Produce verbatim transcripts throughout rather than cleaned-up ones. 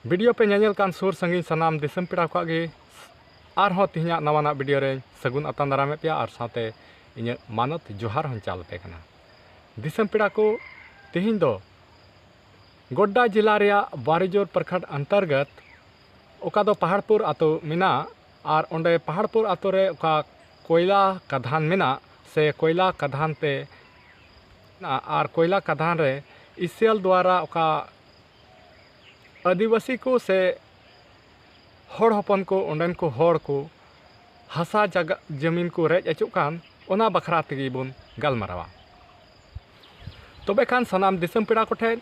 Video ᱯᱮ ᱧᱮᱧᱮᱞ ᱠᱟᱱ ᱥᱩᱨ ᱥᱟᱺᱜᱤᱧ ᱥᱟᱱᱟᱢ ᱫᱤᱥᱚᱢ ᱯᱮᱲᱟ ᱠᱚᱣᱟᱜ ᱜᱮ ᱟᱨᱦᱚᱸ ᱛᱮᱦᱮᱧᱟᱜ ᱱᱟᱣᱟᱱᱟᱜ ᱵᱷᱤᱰᱤᱭᱳ ᱨᱮᱧ ᱥᱟᱹᱜᱩᱱ ᱟᱛᱟᱝ ᱫᱟᱨᱟᱢᱮᱫ ᱯᱮᱭᱟ ᱟᱨ ᱥᱟᱶᱛᱮ ᱤᱧᱟᱹᱜ ᱢᱟᱱᱚᱛ ᱡᱚᱦᱟᱨ ᱦᱚᱸᱧ ᱪᱟᱞ ᱟᱯᱮ ᱠᱟᱱᱟ᱾ ᱫᱤᱥᱚᱢ ᱯᱮᱲᱟ ᱠᱚ, ᱛᱮᱦᱮᱧ ᱫᱚ ᱜᱳᱰᱰᱟ ᱡᱮᱞᱟ ᱨᱮᱭᱟᱜ ᱵᱟᱨᱤᱡᱳᱨ ᱯᱨᱚᱠᱷᱚᱸᱰ ᱚᱱᱛᱚᱨᱜᱚᱛ, ᱚᱠᱟ ᱫᱚ ᱯᱟᱦᱟᱲᱯᱩᱨ ᱟᱛᱳ ᱢᱮᱱᱟᱜ, ᱟᱨ ᱚᱸᱰᱮ ᱯᱟᱦᱟᱲᱯᱩᱨ ᱟᱛᱳ ᱨᱮ ᱚᱠᱟ ᱠᱚᱭᱞᱟ ᱠᱟᱫᱷᱟᱱ ᱢᱮᱱᱟᱜ, ᱥᱮ ᱠᱚᱭᱞᱟ ᱠᱟᱫᱷᱟᱱ ᱛᱮ ᱢᱮᱱᱟᱜ, ᱟᱨ ᱠᱚᱭᱞᱟ ᱠᱟᱫᱷᱟᱱ ᱨᱮ ᱤᱥᱤᱮᱞ ᱫᱣᱟᱨᱟ ᱚᱠᱟ ᱟᱹᱫᱤᱵᱟᱹᱥᱤ ᱠᱚ ᱥᱮ ᱦᱚᱲ ᱦᱚᱯᱚᱱ ᱠᱚ, ᱚᱸᱰᱮᱱ ᱠᱚ ᱦᱚᱲ ᱠᱚ ᱦᱟᱥᱟ ᱡᱟᱜᱟ ᱡᱟᱹᱢᱤᱱ ᱠᱚ ᱨᱮᱡ ᱚᱪᱚᱜ ᱠᱟᱱ, ᱚᱱᱟ ᱵᱟᱠᱷᱨᱟ ᱛᱮᱜᱮ ᱵᱚᱱ ᱜᱟᱞᱢᱟᱨᱟᱣᱟ᱾ ᱛᱚᱵᱮ ᱠᱷᱟᱱ ᱥᱟᱱᱟᱢ ᱫᱤᱥᱚᱢ ᱯᱮᱲᱟ ᱠᱚᱴᱷᱮᱱ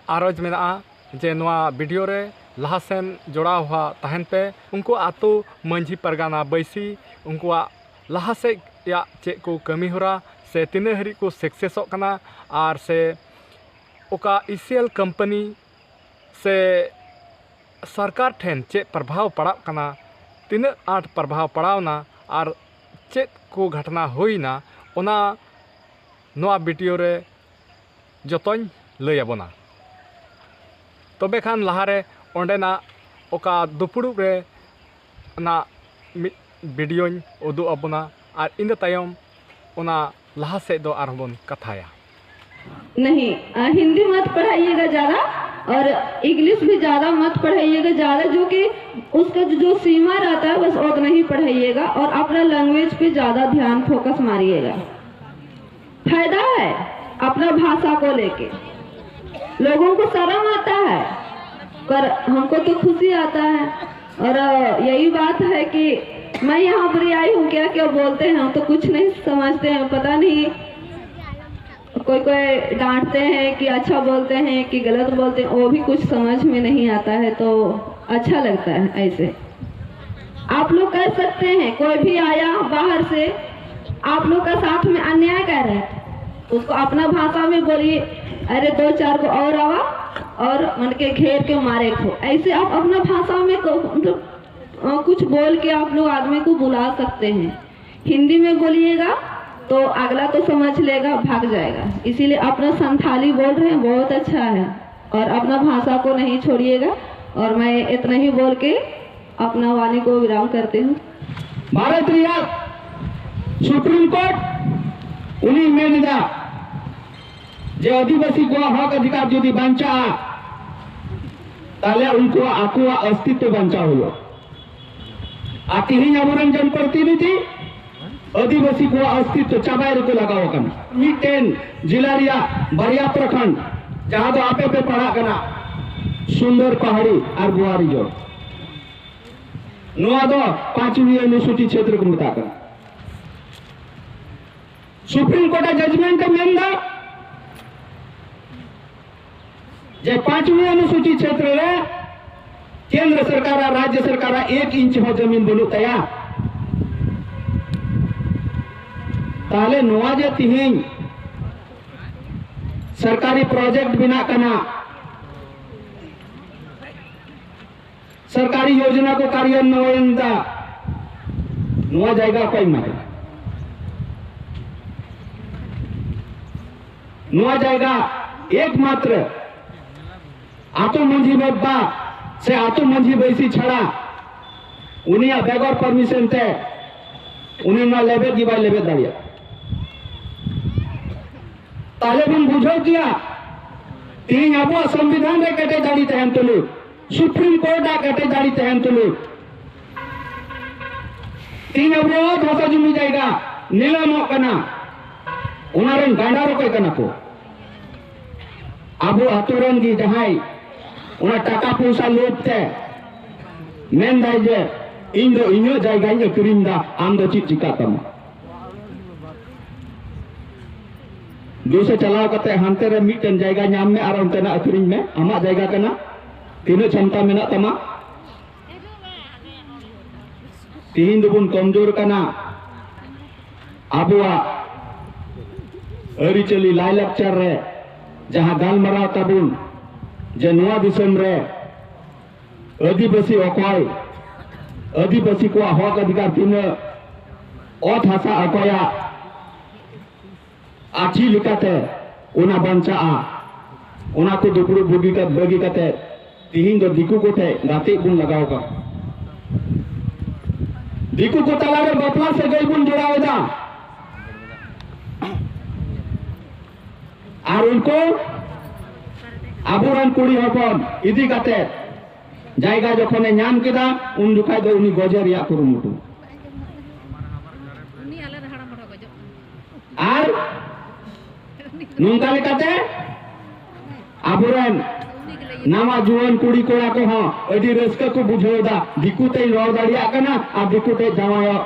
ᱟᱨᱚᱡᱽ ᱢᱮᱱᱟᱜᱼᱟ ᱡᱮ ᱱᱚᱣᱟ ᱵᱷᱤᱰᱤᱭᱳ ᱨᱮ ᱞᱟᱦᱟ ᱥᱮᱱ ᱡᱚᱲᱟᱣ ᱦᱚᱣᱟ ᱛᱟᱦᱮᱱ ᱯᱮ᱾ ᱩᱱᱠᱩ ᱟᱛᱳ ᱢᱟᱹᱡᱷᱤ ᱯᱟᱨᱜᱟᱱᱟ ᱵᱟᱹᱭᱥᱤ, ᱩᱱᱠᱩᱣᱟᱜ ᱞᱟᱦᱟ ᱥᱮᱫ ᱨᱮᱭᱟᱜ ᱪᱮᱫ ᱠᱚ ᱠᱟᱹᱢᱤ ᱦᱚᱨᱟ ᱥᱮ ᱛᱤᱱᱟᱹᱜ ᱦᱟᱹᱨᱤᱡ ᱠᱚ ᱥᱟᱠᱥᱮᱥᱚᱜ ᱠᱟᱱᱟ, ᱟᱨ ᱥᱮ ᱚᱠᱟ ᱤᱥᱤᱮᱞ ᱠᱳᱢᱯᱟᱱᱤ ᱥᱮ ᱥᱚᱨᱠᱟᱨ ᱴᱷᱮᱱ ᱪᱮᱫ ᱯᱨᱚᱵᱷᱟᱣ ᱯᱟᱲᱟᱜ ᱠᱟᱱᱟ, ᱛᱤᱱᱟᱹᱜ ᱟᱸᱴ ᱯᱨᱚᱵᱷᱟᱣ ᱯᱟᱲᱟᱣᱱᱟ ᱟᱨ ᱪᱮᱫ ᱠᱚ ᱜᱷᱚᱴᱚᱱᱟ ᱦᱩᱭᱱᱟ, ᱚᱱᱟ ᱱᱚᱣᱟ ᱵᱷᱤᱰᱤᱭᱳ ᱨᱮ ᱡᱚᱛᱚᱧ ᱞᱟᱹᱭ ᱟᱵᱚᱱᱟ᱾ ᱛᱚᱵᱮ ᱠᱷᱟᱱ ᱞᱟᱦᱟᱨᱮ ᱚᱸᱰᱮᱱᱟᱜ ᱚᱠᱟ ᱫᱩᱯᱲᱩᱵ ᱨᱮ ᱚᱱᱟ ᱢᱤᱫ ᱵᱷᱤᱰᱤᱭᱳᱧ ᱩᱫᱩᱜ ᱟᱵᱚᱱᱟ ᱟᱨ ᱤᱱᱟᱹ ᱛᱟᱭᱚᱢ ᱚᱱᱟ ᱞᱟᱦᱟ ᱥᱮᱫ ᱫᱚ ᱟᱨᱦᱚᱸ ᱵᱚᱱ ᱠᱟᱛᱷᱟᱭᱟ᱾ नहीं, अ, हिंदी मत पढ़ाइएगा ज़्यादा, और इंग्लिश भी ज़्यादा मत पढ़ाइएगा। ज़्यादा जो कि उसका जो, जो सीमा रहता है, बस उतना ही पढ़ाइएगा, और अपना लैंग्वेज पे ज़्यादा ध्यान, फोकस मारिएगा। फायदा है अपना भाषा को लेके। लोगों को शर्म आता है, पर हमको तो खुशी आता है। और, अ, यही बात है कि मैं यहाँ पर आई हूँ, क्या क्या बोलते हैं, हम तो कुछ नहीं समझते हैं, पता नहीं। कोई कोई डांटते हैं कि अच्छा बोलते हैं कि गलत बोलते हैं, वो भी कुछ समझ में नहीं आता है, तो अच्छा लगता है ऐसे। आप लोग कर सकते हैं, कोई भी आया बाहर से, आप लोग का साथ में अन्याय कर रहे हैं, उसको अपना भाषा में बोलिए, अरे दो चार को और आवा और मन के घेर के मारे को। ऐसे आप अपना भाषा में को, मतलब, अ, कुछ बोल के आप लोग आदमी को बुला सकते हैं। हिंदी में बोलिएगा तो अगला तो समझ लेगा, भाग जाएगा। इसीलिए अपना संथाली बोल रहे हैं, बहुत अच्छा है। और अपना भाषा को नहीं छोड़िएगा। और मैं इतना ही बोल के अपना वाणी को विराम करती हूँ। ᱵᱷᱟᱨᱚᱛ ᱨᱮᱭᱟᱜ ᱥᱩᱯᱨᱤᱢ ᱠᱳᱨᱴ ᱩᱱᱤ ᱢᱮᱱ ᱮᱫᱟ ᱡᱮ ᱟᱹᱫᱤᱵᱟᱹᱥᱤ ᱠᱚᱣᱟᱜ ᱦᱚᱠ ᱚᱫᱷᱤᱠᱟᱨ ᱡᱩᱫᱤ ᱵᱟᱧᱪᱟᱜᱼᱟ, ᱛᱟᱦᱞᱮ ᱩᱱᱠᱩᱣᱟᱜ ᱟᱠᱚᱣᱟᱜ ᱚᱥᱛᱤᱛᱛᱚ ᱵᱟᱧᱪᱟᱣ ᱦᱩᱭᱩᱜᱼᱟ᱾ ᱟᱨ ᱛᱤᱦᱤᱧ ᱟᱵᱚᱨᱮᱱ ᱡᱚᱱᱯᱨᱚᱛᱤᱱᱤᱫᱷᱤ ᱟᱹᱫᱤᱵᱟᱹᱥᱤ ᱠᱚᱣᱟᱜ ᱚᱥᱛᱤᱛᱛᱚ ᱪᱟᱵᱟᱭ ᱨᱮᱠᱚ ᱞᱟᱜᱟᱣ ᱟᱠᱟᱱᱟ᱾ ᱢᱤᱫᱴᱮᱱ ᱡᱮᱞᱟ ᱨᱮᱭᱟᱜ ᱵᱟᱨᱭᱟ ᱯᱨᱚᱠᱷᱚᱸᱰ, ᱡᱟᱦᱟᱸ ᱫᱚ ᱟᱯᱮ ᱯᱮ ᱯᱟᱲᱟᱜ ᱠᱟᱱᱟ, ᱥᱩᱱᱫᱚᱨ ᱯᱟᱦᱟᱲᱤ ᱟᱨ ᱵᱳᱣᱟᱨᱤ ᱡᱳᱲ, ᱱᱚᱣᱟ ᱫᱚ ᱯᱟᱸᱪᱣᱤ ᱚᱱᱩᱥᱩᱪᱤ ᱪᱷᱮᱛᱨᱚ ᱠᱚ ᱢᱮᱛᱟᱜ ᱠᱟᱱᱟ᱾ ᱥᱩᱯᱨᱤᱢ ᱠᱳᱨᱴ ᱟᱜ ᱡᱟᱡᱽᱢᱮᱱᱴ ᱮ ᱢᱮᱱᱫᱟ ᱡᱮ ᱯᱟᱸᱪᱣᱤ ᱚᱱᱩᱥᱩᱪᱤ ᱪᱷᱮᱛᱨᱚ ᱨᱮ ᱠᱮᱱᱫᱨᱚ ᱥᱚᱨᱠᱟᱨ ᱟᱨ ᱨᱟᱡᱽᱡᱚ ᱥᱚᱨᱠᱟᱨ ᱟᱜ ᱮᱠ ᱤᱧᱪ ᱦᱚᱸ ᱡᱚᱢᱤᱱ ᱵᱟᱹᱱᱩᱜ ᱛᱟᱭᱟ᱾ ᱛᱟᱦᱞᱮ ᱱᱚᱣᱟ ᱡᱮ ᱛᱤᱦᱤᱧ ᱥᱚᱨᱠᱟᱨᱤ ᱯᱨᱚᱡᱮᱠᱴ ᱵᱮᱱᱟᱜ ᱠᱟᱱᱟ, ᱥᱚᱨᱠᱟᱨᱤ ᱭᱳᱡᱚᱱᱟ ᱠᱚ ᱠᱟᱨᱭᱟᱱᱵᱚᱭᱚᱱ ᱫᱟ, ᱱᱚᱣᱟ ᱡᱟᱭᱜᱟ ᱚᱠᱚᱭ ᱮᱢᱟ ᱠᱟᱱᱟ? ᱱᱚᱣᱟ ᱡᱟᱭᱜᱟ ᱮᱠᱢᱟᱛᱨᱚ ᱟᱛᱳ ᱢᱟᱹᱡᱷᱤ ᱵᱟᱵᱟ ᱥᱮ ᱟᱛᱳ ᱢᱟᱹᱡᱷᱤ ᱵᱟᱹᱭᱥᱤ ᱪᱷᱟᱲᱟ ᱩᱱᱤᱭᱟᱜ ᱵᱮᱜᱚᱨ ᱯᱟᱨᱢᱤᱥᱚᱱ ᱛᱮ ᱩᱱᱤ ᱱᱚᱣᱟ ᱞᱮᱵᱮᱫ ᱜᱮ ᱵᱟᱭ ᱞᱮᱵᱮᱫ ᱫᱟᱲᱮᱭᱟᱜᱼᱟ᱾ ᱛᱟᱦᱞᱮ ᱵᱚᱱ ᱵᱩᱡᱷᱟᱹᱣ ᱠᱮᱭᱟ, ᱛᱮᱦᱮᱧ ᱟᱵᱚᱣᱟᱜ ᱥᱚᱝᱵᱤᱫᱷᱟᱱ ᱨᱮ ᱠᱮᱴᱮᱡ ᱫᱟᱲᱮ ᱛᱟᱦᱮᱱ ᱛᱩᱞᱩᱡ, ᱥᱩᱯᱨᱤᱢ ᱠᱳᱨᱴ ᱟᱜ ᱠᱮᱴᱮᱡ ᱫᱟᱲᱮ ᱛᱟᱦᱮᱱ ᱛᱩᱞᱩᱡ, ᱛᱮᱦᱮᱧ ᱟᱵᱚᱣᱟᱜ ᱚᱛ ᱦᱟᱥᱟ ᱡᱩᱢᱤ ᱡᱟᱭᱜᱟ ᱱᱤᱞᱟᱢᱚᱜ ᱠᱟᱱᱟ, ᱚᱱᱟ ᱨᱮᱱ ᱜᱟᱸᱰᱟ ᱨᱚᱠᱚᱡ ᱠᱟᱱᱟ ᱠᱚ᱾ ᱟᱵᱚ ᱟᱛᱳ ᱨᱮᱱ ᱜᱮ ᱡᱟᱦᱟᱸᱭ ᱚᱱᱟ ᱴᱟᱠᱟ ᱯᱚᱭᱥᱟ ᱞᱳᱵᱷ ᱛᱮ ᱢᱮᱱᱫᱟᱭ ᱡᱮ ᱤᱧ ᱫᱚ ᱤᱧᱟᱹᱜ ᱡᱟᱭᱜᱟᱧ ᱟᱹᱠᱷᱨᱤᱧ ᱫᱟ, ᱟᱢ ᱫᱚ ᱪᱮᱫ ᱪᱤᱠᱟᱹᱜ ᱛᱟᱢᱟ? ᱫᱩᱥᱮ ᱪᱟᱞᱟᱣ ᱠᱟᱛᱮ ᱦᱟᱱᱛᱮ ᱨᱮ ᱢᱤᱫᱴᱮᱱ ᱡᱟᱭᱜᱟ ᱧᱟᱢ ᱢᱮ ᱟᱨ ᱚᱱᱛᱮᱱᱟᱜ ᱟᱹᱠᱷᱨᱤᱧ ᱢᱮ, ᱟᱢᱟᱜ ᱡᱟᱭᱜᱟ ᱠᱟᱱᱟ, ᱛᱤᱱᱟᱹᱜ ᱪᱷᱟᱢᱛᱟ ᱢᱮᱱᱟᱜ ᱛᱟᱢᱟ? ᱛᱤᱦᱤᱧ ᱫᱚᱵᱚᱱ ᱠᱚᱢᱡᱳᱨ ᱠᱟᱱᱟ᱾ ᱟᱵᱚᱣᱟᱜ ᱟᱹᱨᱤᱪᱟᱹᱞᱤ ᱞᱟᱭᱼᱞᱟᱠᱪᱟᱨ ᱨᱮ ᱡᱟᱦᱟᱸ ᱜᱟᱞᱢᱟᱨᱟᱣ ᱛᱟᱵᱚᱱ ᱡᱮ ᱱᱚᱣᱟ ᱫᱤᱥᱚᱢ ᱨᱮ ᱟᱹᱫᱤᱵᱟᱹᱥᱤ ᱚᱠᱚᱭ, ᱟᱹᱫᱤᱵᱟᱹᱥᱤ ᱠᱚᱣᱟᱜ ᱦᱚᱠ ᱚᱫᱷᱤᱠᱟᱨ ᱛᱤᱱᱟᱹᱜ, ᱚᱛ ᱦᱟᱥᱟ ᱚᱠᱚᱭᱟᱜ, ᱟᱨ ᱪᱮᱫ ᱞᱮᱠᱟᱛᱮ ᱚᱱᱟ ᱵᱟᱧᱪᱟᱜᱼᱟ, ᱚᱱᱟ ᱠᱚ ᱫᱩᱯᱲᱩᱵ ᱵᱩᱜᱤ ᱠᱟ-, ᱵᱟᱹᱜᱤ ᱠᱟᱛᱮ ᱛᱤᱦᱤᱧ ᱫᱚ ᱫᱤᱠᱩ ᱠᱚᱴᱷᱮᱡ ᱜᱟᱛᱮᱜ ᱵᱚᱱ ᱞᱟᱜᱟᱣ ᱠᱟᱱᱟ᱾ ᱫᱤᱠᱩ ᱠᱚ ᱛᱟᱞᱟᱨᱮ ᱵᱟᱯᱞᱟ ᱥᱟᱹᱜᱟᱹᱭ ᱵᱚᱱ ᱡᱚᱲᱟᱣ ᱮᱫᱟ᱾ ᱟᱨ ᱩᱱᱠᱩ ᱟᱵᱚᱨᱮᱱ ᱠᱩᱲᱤ ᱦᱚᱯᱚᱱ ᱤᱫᱤ ᱠᱟᱛᱮ ᱡᱟᱭᱜᱟ ᱡᱚᱠᱷᱚᱱᱮ ᱧᱟᱢ ᱠᱮᱫᱟ, ᱩᱱ ᱡᱚᱠᱷᱟᱡ ᱫᱚ ᱩᱱᱤ ᱜᱚᱡᱮ ᱨᱮᱭᱟᱜ ᱠᱩᱨᱩᱢᱩᱴᱩ᱾ ᱟᱨ ᱱᱚᱝᱠᱟ ᱞᱮᱠᱟᱛᱮ ᱟᱵᱚᱨᱮᱱ ᱱᱟᱣᱟ ᱡᱩᱣᱟᱹᱱ ᱠᱩᱲᱤ ᱠᱚᱲᱟ ᱠᱚᱦᱚᱸ ᱟᱹᱰᱤ ᱨᱟᱹᱥᱠᱟᱹ ᱠᱚ ᱵᱩᱡᱷᱟᱹᱣ ᱮᱫᱟ, ᱫᱤᱠᱩ ᱛᱮᱧ ᱨᱚᱲ ᱫᱟᱲᱮᱭᱟᱜ ᱠᱟᱱᱟ ᱟᱨ ᱫᱤᱠᱩ ᱛᱮ ᱡᱟᱶᱟᱭᱚᱜ,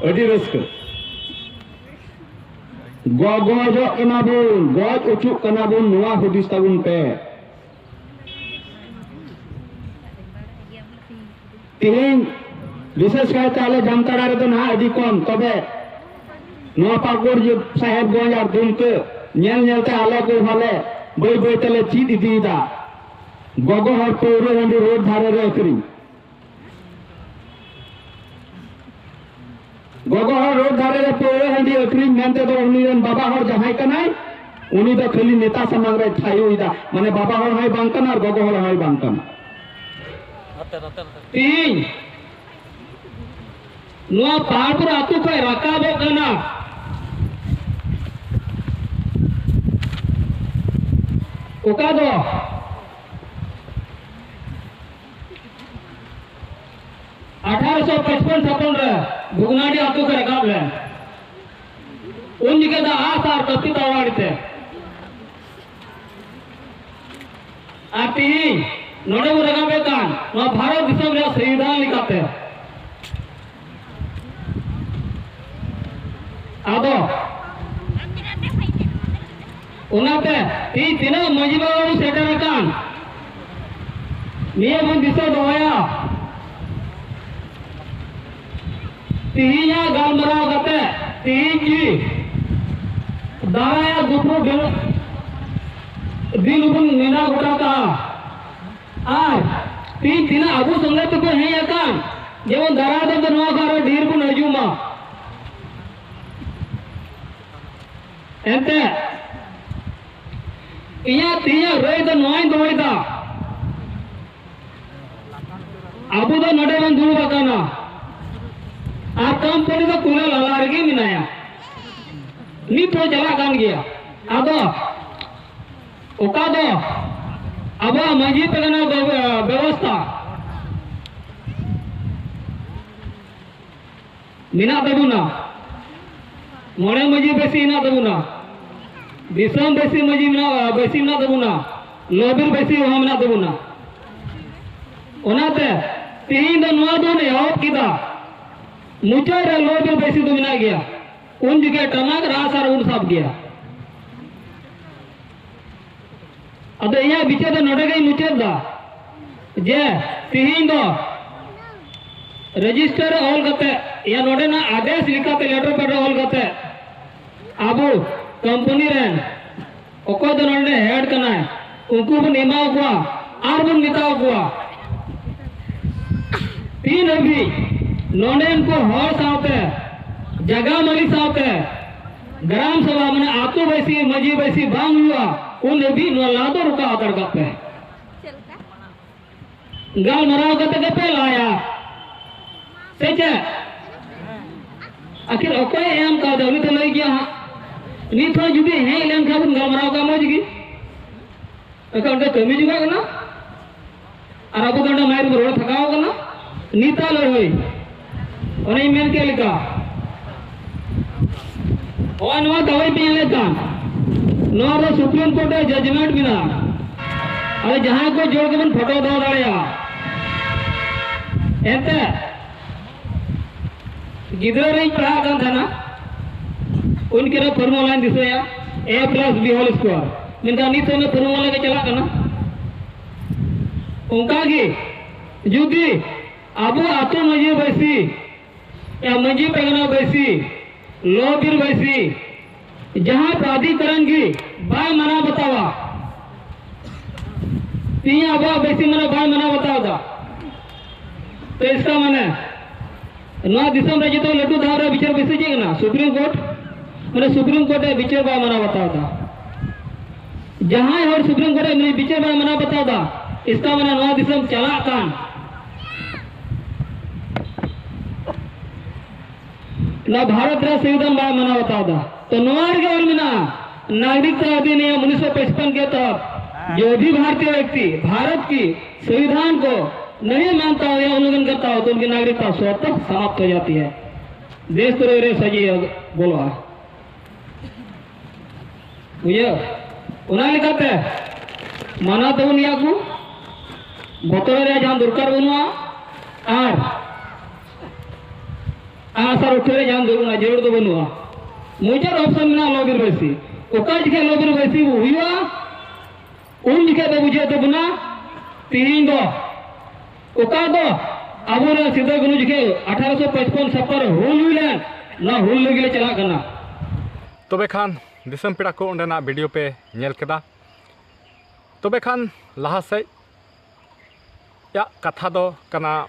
ᱟᱹᱰᱤ ᱨᱟᱹᱥᱠᱟᱹ᱾ ᱜᱚ-, ᱜᱚᱡᱚᱜ ᱠᱟᱱᱟ ᱵᱚᱱ, ᱜᱚᱡ ᱚᱪᱚᱜ ᱠᱟᱱᱟ ᱵᱚᱱ, ᱱᱚᱣᱟ ᱦᱩᱫᱤᱥ ᱛᱟᱵᱚᱱ ᱯᱮ᱾ ᱛᱮᱦᱮᱧ ᱵᱤᱥᱮᱥ ᱠᱟᱭᱛᱮ ᱟᱞᱮ ᱡᱟᱢᱛᱟᱲᱟ ᱨᱮᱫᱚ ᱱᱟᱦᱟᱜ ᱟᱹᱰᱤ ᱠᱚᱢ, ᱛᱚᱵᱮ ᱱᱚᱣᱟ ᱯᱟᱠᱩᱲ ᱡᱮ ᱥᱟᱦᱮᱵᱽᱜᱚᱸᱡᱽ ᱟᱨ ᱫᱩᱢᱠᱟᱹ ᱧᱮᱞ ᱧᱮᱞ ᱛᱮ ᱟᱞᱮ ᱠᱚ ᱦᱚᱸᱞᱮ ᱵᱟᱹᱭ ᱵᱟᱹᱭ ᱛᱮᱞᱮ ᱪᱮᱫ ᱤᱫᱤᱭᱮᱫᱟ᱾ ᱜᱚᱜᱚ ᱦᱚᱲ ᱯᱟᱹᱣᱨᱟᱹ ᱦᱟᱺᱰᱤ ᱨᱳᱰ ᱫᱷᱟᱨᱮ ᱨᱮ ᱟᱹᱠᱷᱨᱤᱧ᱾ ᱜᱚᱜᱚ ᱦᱚᱲ ᱨᱳᱰ ᱫᱷᱟᱨᱮ ᱨᱮ ᱯᱟᱹᱣᱨᱟᱹ ᱦᱟᱺᱰᱤ ᱟᱹᱠᱷᱨᱤᱧ ᱢᱮᱱᱛᱮ ᱫᱚ ᱩᱱᱤ ᱨᱮᱱ ᱵᱟᱵᱟ ᱦᱚᱲ ᱡᱟᱦᱟᱸᱭ ᱠᱟᱱᱟᱭ, ᱩᱱᱤ ᱫᱚ ᱠᱷᱟᱹᱞᱤ ᱱᱮᱛᱟ ᱥᱟᱢᱟᱝ ᱨᱮ ᱛᱷᱟᱭᱚᱭᱮᱫᱟ, ᱢᱟᱱᱮ ᱵᱟᱵᱟ ᱦᱚᱲ ᱦᱚᱸᱭ ᱵᱟᱝ ᱠᱟᱱᱟ ᱟᱨ ᱜᱚᱜᱚ ᱦᱚᱲ ᱦᱚᱸᱭ ᱵᱟᱝ ᱠᱟᱱᱟ᱾ ᱛᱤᱦᱤᱧ ᱱᱚᱣᱟ ᱯᱟᱦᱟᱲᱯᱩᱨ ᱟᱹᱛᱩ ᱠᱷᱚᱱ ᱨᱟᱠᱟᱵᱚᱜ ᱠᱟᱱᱟ, ᱚᱠᱟ ᱫᱚ ᱟᱴᱷᱟᱨᱚᱥᱚ ᱯᱟᱸᱪᱯᱚᱱ ᱪᱷᱟᱯᱚᱱ ᱨᱮ ᱵᱷᱩᱜᱽᱱᱟᱰᱤ ᱟᱹᱛᱩ ᱠᱷᱚᱱ ᱨᱟᱠᱟᱵ ᱞᱮᱱ, ᱩᱱ ᱡᱚᱠᱷᱮᱡ ᱫᱚ ᱟᱥ ᱟᱨ ᱠᱟᱹᱯᱤ ᱛᱟᱲᱟᱣᱟᱲᱤ ᱛᱮ᱾ ᱟᱨ ᱛᱤᱦᱤᱧ ᱱᱚᱰᱮ ᱵᱚᱱ ᱨᱟᱠᱟᱵᱮᱫ ᱠᱟᱱ ᱱᱚᱣᱟ ᱵᱷᱟᱨᱚᱛ ᱫᱤᱥᱚᱢ ᱨᱮᱭᱟᱜ ᱥᱚᱝᱵᱤᱫᱷᱟᱱ ᱞᱮᱠᱟᱛᱮ᱾ ᱟᱫᱚ ᱚᱱᱟᱛᱮ ᱛᱤᱦᱤᱧ ᱛᱤᱱᱟᱹᱜ ᱢᱟᱹᱡᱷᱤ ᱵᱟᱵᱟ ᱵᱚᱱ ᱥᱮᱴᱮᱨ ᱟᱠᱟᱱ, ᱱᱤᱭᱟᱹ ᱵᱚᱱ ᱫᱤᱥᱟᱹ ᱫᱚᱦᱚᱭᱟ᱾ ᱛᱤᱦᱤᱧᱟᱜ ᱜᱟᱞᱢᱟᱨᱟᱣ ᱠᱟᱛᱮ ᱛᱤᱦᱤᱧ ᱜᱮ ᱫᱟᱨᱟᱭᱟ ᱫᱩᱯᱲᱩᱵ ᱵᱮᱞ-, ᱫᱤᱱ ᱵᱚᱱ ᱱᱮᱰᱟ ᱜᱚᱴᱟ ᱠᱟᱜᱼᱟ᱾ ᱟᱨ ᱛᱤᱦᱤᱧ ᱛᱤᱱᱟᱹᱜ ᱟᱵᱚ ᱥᱚᱸᱜᱮ ᱛᱮᱠᱚ ᱦᱮᱡ ᱟᱠᱟᱱ, ᱡᱮᱢᱚᱱ ᱫᱟᱨᱟᱭ ᱫᱚ ᱱᱚᱣᱟ ᱠᱚ ᱟᱨᱚ ᱰᱷᱮᱨ ᱵᱚᱱ ᱦᱤᱡᱩᱜ ᱢᱟ᱾ ᱮᱱᱛᱮ ᱤᱧᱟᱹᱜ ᱛᱮᱦᱮᱧᱟᱜ ᱨᱟᱹᱭ ᱫᱚ ᱱᱚᱣᱟᱧ ᱫᱚᱦᱚᱭᱮᱫᱟ, ᱟᱵᱚ ᱫᱚ ᱱᱚᱰᱮ ᱵᱚᱱ ᱫᱩᱲᱩᱵ ᱟᱠᱟᱱᱟ ᱟᱨ ᱠᱳᱢᱯᱟᱱᱤ ᱫᱚ ᱠᱩᱞᱟᱹ ᱞᱟᱞᱟ ᱨᱮᱜᱮ ᱢᱮᱱᱟᱭᱟ, ᱱᱤᱛ ᱦᱚᱸ ᱪᱟᱞᱟᱜ ᱠᱟᱱ ᱜᱮᱭᱟ᱾ ᱟᱫᱚ ᱚᱠᱟ ᱫᱚ ᱟᱵᱚᱣᱟᱜ ᱢᱟᱹᱡᱷᱤ ᱯᱟᱨᱜᱟᱱᱟ ᱵᱮᱵ-, ᱵᱮᱵᱚᱥᱛᱷᱟ ᱢᱮᱱᱟᱜ ᱛᱟᱵᱚᱱᱟ, ᱢᱚᱬᱮ ᱢᱟᱹᱡᱷᱤ ᱵᱟᱹᱭᱥᱤ ᱢᱮᱱᱟᱜ ᱛᱟᱵᱚᱱᱟ, ᱫᱤᱥᱚᱢ ᱵᱟᱹᱭᱥᱤ ᱢᱟᱹᱡᱷᱤ ᱢᱮᱱᱟᱜ, ᱵᱟᱹᱭᱥᱤ ᱢᱮᱱᱟᱜ ᱛᱟᱵᱚᱱᱟ, ᱞᱚᱵᱤᱨ ᱵᱟᱹᱭᱥᱤ ᱦᱚᱸ ᱢᱮᱱᱟᱜ ᱛᱟᱵᱚᱱᱟ᱾ ᱚᱱᱟᱛᱮ ᱛᱮᱦᱮᱧ ᱫᱚ ᱱᱚᱣᱟ ᱵᱚᱱ ᱮᱦᱚᱵ ᱠᱮᱫᱟ, ᱢᱩᱪᱟᱹᱫ ᱨᱮ ᱞᱚᱵᱤᱨ ᱵᱟᱹᱭᱥᱤ ᱫᱚ ᱢᱮᱱᱟᱜ ᱜᱮᱭᱟ᱾ ᱩᱱ ᱡᱚᱠᱷᱮᱡ ᱴᱟᱢᱟᱠ ᱨᱟᱥ ᱟᱨ ᱵᱚᱱ ᱥᱟᱵ ᱜᱮᱭᱟ᱾ ᱟᱫᱚ ᱤᱧᱟᱹᱜ ᱵᱤᱪᱟᱹᱨ ᱫᱚ ᱱᱚᱰᱮ ᱜᱮᱧ ᱢᱩᱪᱟᱹᱫ ᱫᱟ ᱡᱮ ᱛᱤᱦᱤᱧ ᱫᱚ ᱨᱮᱡᱤᱥᱴᱟᱨ ᱨᱮ ᱚᱞ ᱠᱟᱛᱮ, ᱭᱟ ᱱᱚᱰᱮᱱᱟᱜ ᱟᱫᱮᱥ ᱞᱮᱠᱟᱛᱮ ᱞᱮᱴᱟᱨ ᱯᱮᱰ ᱨᱮ ᱚᱞ ᱠᱟᱛᱮ ᱟᱵᱚ ᱠᱳᱢᱯᱟᱱᱤ ᱨᱮᱱ ᱚᱠᱚᱭ ᱫᱚ ᱱᱚᱰᱮ ᱦᱮᱰ ᱠᱟᱱᱟᱭ, ᱩᱱᱠᱩ ᱵᱚᱱ ᱮᱢᱟ ᱠᱚᱣᱟ ᱟᱨ ᱵᱚᱱ ᱢᱮᱛᱟ ᱠᱚᱣᱟ, ᱛᱤᱱ ᱦᱟᱹᱵᱤᱡ ᱱᱚᱰᱮᱱ ᱠᱚ ᱦᱚᱲ ᱥᱟᱶᱛᱮ, ᱡᱟᱭᱜᱟ ᱢᱟᱹᱞᱤ ᱥᱟᱶᱛᱮ ᱜᱨᱟᱢ ᱥᱚᱵᱷᱟ, ᱢᱟᱱᱮ ᱟᱛᱳ ᱵᱟᱹᱭᱥᱤ, ᱢᱟᱹᱡᱷᱤ ᱵᱟᱹᱭᱥᱤ ᱵᱟᱝ ᱦᱩᱭᱩᱜᱼᱟ, ᱩᱱ ᱦᱟᱹᱵᱤᱡ ᱱᱚᱣᱟ ᱞᱟ ᱫᱚ ᱨᱚᱠᱟᱣ ᱦᱟᱛᱟᱲ ᱠᱟᱜ ᱯᱮ᱾ ᱜᱟᱞᱢᱟᱨᱟᱣ ᱠᱟᱛᱮ ᱜᱮᱯᱮ ᱞᱟᱭᱟ, ᱥᱮ ᱪᱮᱫ? ᱟᱹᱠᱷᱤᱨ ᱚᱠᱚᱭᱮ ᱮᱢ ᱠᱟᱣᱫᱟ, ᱩᱱᱤ ᱛᱚ ᱞᱟᱹᱭ ᱜᱮᱭᱟ ᱦᱟᱸᱜ᱾ ᱱᱤᱛ ᱦᱚᱸ ᱡᱩᱫᱤ ᱦᱮᱡ ᱞᱮᱱᱠᱷᱟᱱ ᱵᱚᱱ ᱜᱟᱞᱢᱟᱨᱟᱣ ᱠᱟᱜ ᱢᱚᱡᱽ ᱜᱮ᱾ ᱮᱱᱠᱷᱟᱱ ᱚᱸᱰᱮ ᱠᱟᱹᱢᱤ ᱡᱚᱝᱟᱜ ᱠᱟᱱᱟ᱾ ᱟᱨ ᱟᱵᱚ ᱫᱚ ᱚᱸᱰᱮ ᱢᱟᱭᱤᱠ ᱨᱮᱵᱚ ᱨᱚᱲ ᱛᱷᱟᱠᱟᱣ ᱠᱟᱱᱟ᱾ ᱱᱤᱛᱟᱜ ᱞᱟᱹᱲᱦᱟᱹᱭ, ᱚᱱᱮᱧ ᱢᱮᱱ ᱠᱮᱫ ᱞᱮᱠᱟ, ᱱᱚᱜᱼᱚᱭ ᱱᱚᱣᱟ ᱫᱟᱣᱟᱭ ᱯᱮ ᱧᱮᱞᱮᱫ ᱠᱟᱱ, ᱱᱚᱣᱟ ᱫᱚ ᱥᱩᱯᱨᱤᱢ ᱠᱳᱨᱴ ᱨᱮ ᱡᱟᱡᱽᱢᱮᱱᱴ ᱢᱮᱱᱟᱜᱼᱟ᱾ ᱟᱫᱚ ᱡᱟᱦᱟᱸᱭ ᱠᱚ ᱡᱳᱨ ᱜᱮᱵᱚᱱ ᱯᱷᱳᱴᱳ ᱫᱚᱦᱚ ᱫᱟᱲᱮᱭᱟᱜᱼᱟ᱾ ᱮᱱᱛᱮ ᱜᱤᱫᱽᱨᱟᱹ ᱨᱮᱧ ᱯᱟᱲᱦᱟᱜ ᱠᱟᱱ ᱛᱟᱦᱮᱱᱟ, ᱩᱱ ᱠᱤᱱᱟᱜ ᱯᱷᱚᱨᱢᱩᱞᱟᱧ ᱫᱤᱥᱟᱹᱭᱟ, A plus B whole square᱾ ᱢᱮᱱᱠᱷᱟᱱ ᱱᱤᱛ ᱦᱚᱸ ᱚᱱᱟ ᱯᱷᱚᱨᱢᱩᱞᱟ ᱜᱮ ᱪᱟᱞᱟᱜ ᱠᱟᱱᱟ᱾ ᱚᱱᱠᱟᱜᱮ ᱡᱩᱫᱤ ᱟᱵᱚ ᱟᱛᱳ ᱢᱟᱹᱡᱷᱤ ᱵᱟᱹᱭᱥᱤ, ᱭᱟ ᱢᱟᱹᱡᱷᱤ ᱯᱟᱨᱜᱟᱱᱟ ᱵᱟᱹᱭᱥᱤ, ᱞᱚ ᱵᱤᱨ ᱵᱟᱹᱭᱥᱤ, ᱡᱟᱦᱟᱸ ᱯᱨᱟᱫᱷᱤᱠᱚᱨᱚᱱ ᱜᱮ ᱵᱟᱭ ᱢᱟᱱᱟᱣ ᱵᱟᱛᱟᱣᱟ, ᱛᱮᱦᱮᱧ ᱟᱵᱚᱣᱟᱜ ᱵᱟᱹᱭᱥᱤ ᱢᱟᱱᱟᱣ ᱵᱟᱭ ᱢᱟᱱᱟᱣ ᱵᱟᱛᱟᱣ ᱮᱫᱟ, ᱛᱚ ᱤᱥᱠᱟ ᱢᱟᱱᱮ ᱱᱚᱣᱟ ᱫᱤᱥᱚᱢ ᱨᱮ ᱡᱚᱛᱚ ᱞᱟᱹᱴᱩ ᱫᱷᱟᱣ ᱨᱮ ᱵᱤᱪᱟᱹᱨ ᱵᱟᱹᱭᱥᱤ ᱪᱮᱫ ᱠᱟᱱᱟ? Supreme court. ᱢᱟᱱᱮ ᱥᱩᱯᱨᱤᱢ ᱠᱳᱨᱴ ᱨᱮ ᱵᱤᱪᱟᱹᱨ ᱵᱟᱭ ᱢᱟᱱᱟᱣ ᱵᱟᱛᱟᱣ ᱮᱫᱟ᱾ ᱡᱟᱦᱟᱸᱭ ᱦᱚᱲ ᱥᱩᱯᱨᱤᱢ ᱠᱳᱨᱴ ᱨᱮ ᱵᱤᱪᱟᱹᱨ ᱵᱟᱭ ᱢᱟᱱᱟᱣ ᱵᱟᱛᱟᱣ ᱮᱫᱟ, ᱤᱥᱠᱟ ᱢᱟᱱᱮ ᱱᱚᱣᱟ ᱫᱤᱥᱚᱢ ᱪᱟᱞᱟᱜ ᱠᱟᱱ, ᱱᱚᱣᱟ ᱵᱷᱟᱨᱚᱛ ᱨᱮᱭᱟᱜ ᱥᱚᱝᱵᱤᱫᱷᱟᱱ ᱵᱟᱭ ᱢᱟᱱᱟᱣ ᱵᱟᱛᱟᱣ ᱮᱫᱟ᱾ ᱛᱚ ᱱᱚᱣᱟ ᱨᱮᱜᱮ ᱚᱞ ᱢᱮᱱᱟᱜᱼᱟ, नागरिकता अधिनियम उन्नीस सौ पचपन के तहत जो भी भारतीय व्यक्ति भारत की संविधान को नहीं मानता हो या उल्लंघन करता हो, तो उनकी नागरिकता स्वतः समाप्त हो जाती है। ᱫᱮᱥ ᱛᱩᱨᱟᱹᱭ ᱨᱮ ᱥᱟᱹᱡᱤ ᱵᱚᱞᱚᱜᱼᱟ᱾ ᱵᱩᱡᱷᱟᱹᱣ? ᱚᱱᱟ ᱞᱮᱠᱟᱛᱮ ᱢᱟᱱᱟᱣ ᱛᱟᱵᱚᱱ ᱜᱮᱭᱟ ᱠᱚ, ᱵᱚᱛᱚᱨ ᱨᱮᱭᱟᱜ ᱡᱟᱦᱟᱸ ᱫᱚᱨᱠᱟᱨ ᱵᱟᱹᱱᱩᱜᱼᱟ᱾ ᱟᱨ ᱟᱜᱼᱥᱟᱨ ᱩᱴᱷᱟᱹᱣ ᱨᱮ ᱡᱟᱦᱟᱸ ᱫᱚ-, ᱚᱱᱟ ᱡᱟᱹᱨᱩᱲ ᱫᱚ ᱵᱟᱹᱱᱩᱜᱼᱟ᱾ ᱢᱩᱪᱟᱹᱫ ᱚᱯᱥᱚᱱ ᱢᱮᱱᱟᱜᱼᱟ ᱞᱚ ᱵᱤᱨ ᱵᱟᱹᱭᱥᱤ᱾ ᱚᱠᱟ ᱡᱚᱠᱷᱮᱡ ᱞᱚ ᱵᱤᱨ ᱵᱟᱹᱭᱥᱤ ᱦᱩᱭᱩᱜᱼᱟ, ᱩᱱ ᱡᱚᱠᱷᱮᱡ ᱫᱚ ᱵᱩᱡᱷᱟᱹᱜ ᱛᱟᱵᱚᱱᱟ ᱛᱤᱦᱤᱧ ᱫᱚ ᱚᱠᱟ ᱫᱚ ᱟᱵᱚᱨᱮᱱ ᱥᱤᱫᱩ ᱠᱟᱹᱱᱦᱩ ᱡᱚᱠᱷᱮᱡ ᱟᱴᱷᱟᱨᱚᱥᱚ ᱯᱟᱸᱪᱯᱚᱱ ᱪᱷᱟᱯᱯᱟᱱ ᱨᱮ ᱦᱩᱞ ᱦᱩᱭ ᱞᱮᱱ, ᱱᱚᱣᱟ ᱦᱩᱞ ᱞᱟᱹᱜᱤᱫ ᱞᱮ ᱪᱟᱞᱟᱜ ᱠᱟᱱᱟ᱾ ᱛᱚᱵᱮ ᱠᱷᱟᱱ ᱫᱤᱥᱚᱢ ᱯᱮᱲᱟ ᱠᱚ, ᱚᱸᱰᱮᱱᱟᱜ ᱵᱷᱤᱰᱤᱭᱳ ᱯᱮ ᱧᱮᱞ ᱠᱮᱫᱟ᱾ ᱛᱚᱵᱮ ᱠᱷᱟᱱ ᱞᱟᱦᱟ ᱥᱮᱫ ᱭᱟᱜ ᱠᱟᱛᱷᱟ ᱫᱚ ᱠᱟᱱᱟ,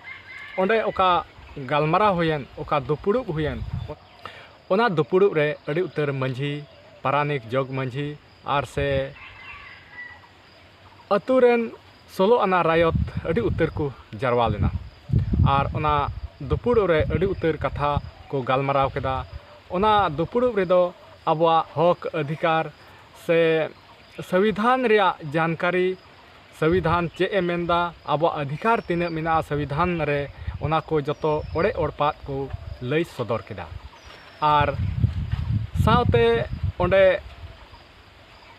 ᱚᱸᱰᱮ ᱚᱠᱟ ᱜᱟᱞᱢᱟᱨᱟᱣ ᱦᱩᱭᱮᱱ, ᱚᱠᱟ ᱫᱩᱯᱩᱲᱩᱵ ᱦᱩᱭᱮᱱ, ᱚᱱᱟ ᱫᱩᱯᱩᱲᱩᱵ ᱨᱮ ᱟᱹᱰᱤ ᱩᱛᱟᱹᱨ ᱢᱟᱹᱡᱷᱤ, ᱯᱟᱨᱟᱱᱤᱠ, ᱡᱚᱜᱽ ᱢᱟᱹᱡᱷᱤ ᱟᱨ ᱥᱮ ᱟᱹᱛᱩ ᱨᱮᱱ ᱥᱳᱞᱳ ᱟᱱᱟ ᱨᱟᱭᱚᱛ ᱟᱹᱰᱤ ᱩᱛᱟᱹᱨ ᱠᱚ ᱡᱟᱨᱣᱟ ᱞᱮᱱᱟ᱾ ᱟᱨ ᱚᱱᱟ ᱫᱩᱯᱩᱲᱩᱵ ᱨᱮ ᱟᱹᱰᱤ ᱩᱛᱟᱹᱨ ᱠᱟᱛᱷᱟ ᱠᱚ ᱜᱟᱞᱢᱟᱨᱟᱣ ᱠᱮᱫᱟ᱾ ᱚᱱᱟ ᱫᱩᱯᱩᱲᱩᱵ ᱨᱮᱫᱚ ᱟᱵᱚᱣᱟᱜ ᱦᱚᱠ ᱚᱫᱷᱤᱠᱟᱨ ᱥᱮ ᱥᱚᱝᱵᱤᱫᱷᱟᱱ ᱨᱮᱭᱟᱜ ᱡᱟᱱᱠᱟᱨᱤ, ᱥᱚᱝᱵᱤᱫᱷᱟᱱ ᱪᱮᱫ ᱮ ᱢᱮᱱᱫᱟ, ᱟᱵᱚᱣᱟᱜ ᱚᱫᱷᱤᱠᱟᱨ ᱛᱤᱱᱟᱹᱜ ᱢᱮᱱᱟᱜᱼᱟ ᱥᱚᱝᱵᱤᱫᱷᱟᱱ ᱨᱮ, ᱚᱱᱟ ᱠᱚ ᱡᱚᱛᱚ ᱚᱲᱮᱡ ᱚᱲᱯᱟᱫ ᱠᱚ ᱞᱟᱹᱭ ᱥᱚᱫᱚᱨ ᱠᱮᱫᱟ᱾ ᱟᱨ ᱥᱟᱶᱛᱮ ᱚᱸᱰᱮ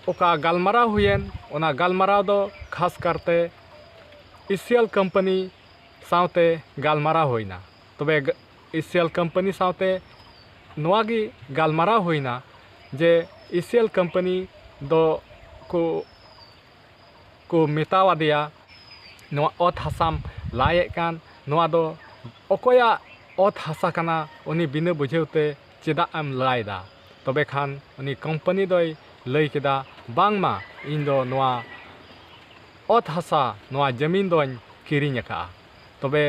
ᱚᱠᱟ ᱜᱟᱞᱢᱟᱨᱟᱣ ᱦᱩᱭᱮᱱ, ᱚᱱᱟ ᱜᱟᱞᱢᱟᱨᱟᱣ ᱫᱚ ᱠᱷᱟᱥ ᱠᱟᱨᱛᱮ ᱤᱥᱤᱭᱟᱞ ᱠᱳᱢᱯᱟᱱᱤ ᱥᱟᱶᱛᱮ ᱜᱟᱞᱢᱟᱨᱟᱣ ᱦᱩᱭᱱᱟ᱾ ᱛᱚᱵᱮ ᱜ-, ᱤᱥᱤᱭᱟᱞ ᱠᱳᱢᱯᱟᱱᱤ ᱥᱟᱶᱛᱮ ᱱᱚᱣᱟ ᱜᱮ ᱜᱟᱞᱢᱟᱨᱟᱣ ᱦᱩᱭᱱᱟ ᱡᱮ ᱤᱥᱤᱭᱟᱞ ᱠᱳᱢᱯᱟᱱᱤ ᱫᱚ ᱠᱚ, ᱠᱚ ᱢᱮᱛᱟᱣᱟᱫᱮᱭᱟ, "ᱱᱚᱣᱟ ᱚᱛ ᱦᱟᱥᱟᱢ ᱞᱟᱭᱮᱫ ᱠᱟᱱ, ᱱᱚᱣᱟ ᱫᱚ ᱚᱠᱚᱭᱟᱜ ᱚᱛ ᱦᱟᱥᱟ ᱠᱟᱱᱟ, ᱩᱱᱤ ᱵᱤᱱᱟᱹ ᱵᱩᱡᱷᱟᱹᱣ ᱛᱮ ᱪᱮᱫᱟᱜ ᱮᱢ ᱞᱟᱭ ᱮᱫᱟ?" ᱛᱚᱵᱮ ᱠᱷᱟᱱ ᱩᱱᱤ ᱠᱳᱢᱯᱟᱱᱤ ᱫᱚᱭ ᱞᱟᱹᱭ ᱠᱮᱫᱟ, "ᱵᱟᱝᱢᱟ ᱤᱧ ᱫᱚ ᱱᱚᱣᱟ ᱚᱛ ᱦᱟᱥᱟ, ᱱᱚᱣᱟ ᱡᱟᱹᱢᱤᱱ ᱫᱚᱧ ᱠᱤᱨᱤᱧ ᱟᱠᱟᱫᱼᱟ᱾" ᱛᱚᱵᱮ